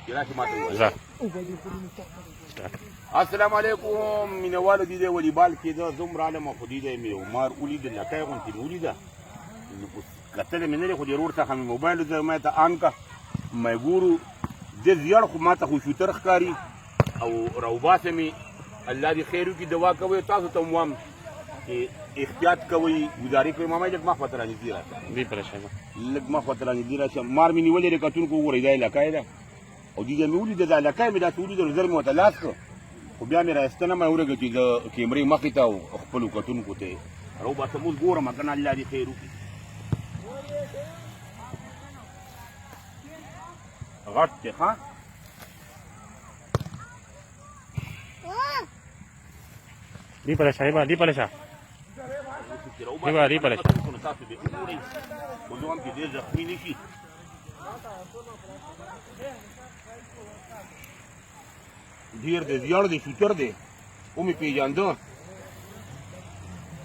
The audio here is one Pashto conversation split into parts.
چې راشي ما ته ووایه. ځه. السلام علیکم مینوالو، دې دی والیبال کېده، زه هم رالم، خو دې دی مې یو مار ولید، لکۍ غونتې مې ولیده، نو اوس کتلی مې نه دی، خو د ورور څخه مې موبایل وځه ما ته آن که ما یې ګورو د زیړ، خو ما ته خو شوتر ښکاري او راوباسه مې. الله دې خیر وکړي، دعا کوئ. تاسو ته هم وایم چې احتیاط کوئ، ګزارې کوئ. ماما، لږ ما خواته رانږدې راشه. دی پرېشانه. لږ ما خواته رانږدې راشه. مار مې نیولی دی کتونکو، وګورئ، دا یې لکۍ ده او دې ځای مې ولیده، دا لکۍ مې داسې ولیده، نو زر مې ورته لاس کړ، خو بیا مې راایستنه ما ورګه چې د کیمرې مخې ته او خپلو کتونکو ته یې راوباسم. اوس ګورم که نه، الله دې خیر وکړي. غټ دی ښه. دی پرېشانه هبه، دی پرېشانه. هبه، دی پرېشانه. تاسو به وګورئ، خو زه وایم چې ډېر زخمي نه شي. ډېر دی، زیړ دی، شوتر دی، ومې پېژانده.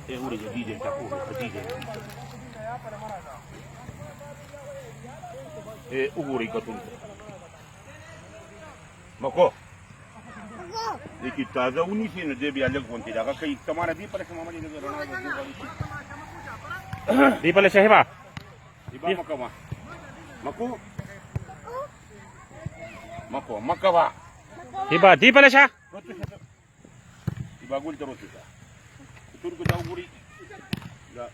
ای ورېږه، دې ځای ټکور وکړه، دې ځای. ای وګورئ کتونکو، مکو دې چې تازه ونیسي، نو دی بیا لږ غونتې دغه کوي. ته ما نه دې پله شه ماما، دې لږ رڼا ده. دی پرېشانه هبه. هبه، مکوه، مکو، مکو، مکوه. هبه، دی پرېشانه. هبه ګل ته روتو شه. ترکو دا وګورئ، دا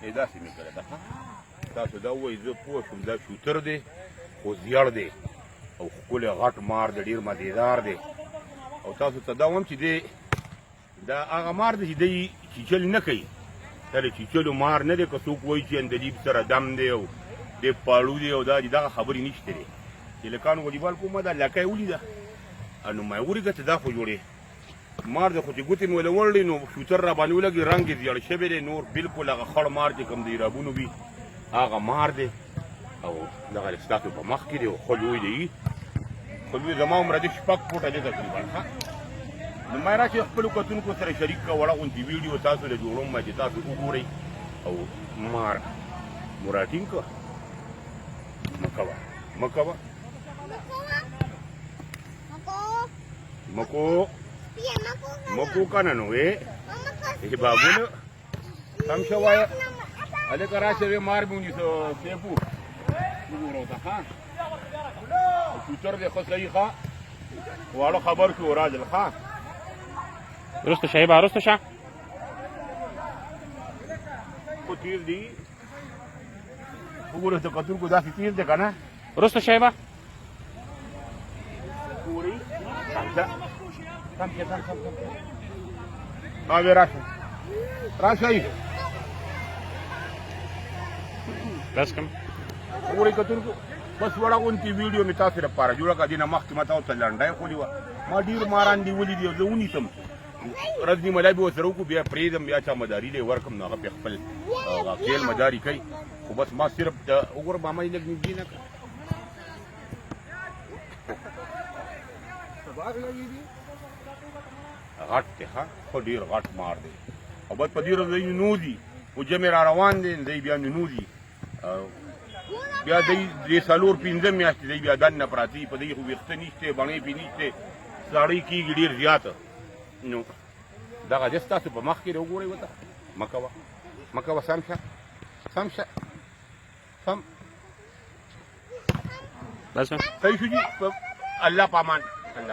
ای داسې مې کړی ده. تاسو دا ووایئ، زه پوه شوم دا شوتر دی، خو زیړ دی او ښکلی غټ مار دی، ډېر مزیدار دی. او تاسو ته دا وایم چې دی دا هغه مار دی چې دی چیچل نه کوي، دا د چیچلو مار نه دی. که څوک وایي چې اندلیب سره دم دی او دی پاړو دی او دا دغه خبرې نشته دی. چې لکانو والیبال کومه دا لکۍ ولیده، نو ما یې ورېږه چې دا خو جوړې مار دی، خو چې ګوتې مې وله وړلې، نو شوتر را باندې ولګي، رنګ یې زیړ شوی دی. نور بالکل هغه خړ مار چې کوم د ایرابونو وي، هغه مار دی او دغه ستاسو په مخ کې دی او ښه لوی دی، ښه لوی، زما عمره دی، 6 فوټه دی تقریبا. ښه، نو ما راشي خپلو کتونکو سره شریک که وړه غونتې ویډیو تاسو له جوړوم ما چې تاسو وګورئ او مار مو راټینګ کړه. مه کوه، مه کوه، مکو، مکو که نه. نو وې بابونه سم شه، وایه هلکه راشه، وې مار مې ونیسه. سیفو، وګوره ورته، ښه شوتر دی، ښه صحیح، ښه واړه خبر شو راځل، ښه. رستو شه هبه، رستو شه. خو تیز دی، وګوره ته کتونکو، داسې تیز دی که نه. رستو شه هبه. ګورئ، سم شه، سم شه، سم، سم، سم. ها، راشه، راشئ. بس کم. وګورئ کتونکو، بس وړه غونتې ویډیو مې تاسو لپاره جوړه کړه. دې نه مخکې ما تاسو ته لنډی ښولې وه. ما ډېر ماران نیولي دي او زه ونیسم، ورځ نیمه لابې ورسره وکړو، بیا پرېږدم، بیا چا مداري له یې ورکړم، نو هغه پرې خپل خیل مداري کوي. خو بس ما صرف د وګوره ماما یې لږ نږدې نه کړه. غټ دی، ښه، ښه ډېر غټ مار دی او بس په دې ورځ دی ننوځي، خو جمع را روان دی، دی بیا ننوځي، بیا دی دې 4-5 میاشتې دی بیا دننه پراته وي. په دې خو ویښته نشته، بڼې پې نشته، ساړی کېږي ډېر زیات. نو دغه دی ستاسو په مخ کې دی، وګورئ ورته. مه کوه، مه کوه، سم شه، سم شه، سم. بس. صحیح شو جی، الله پامان، الله.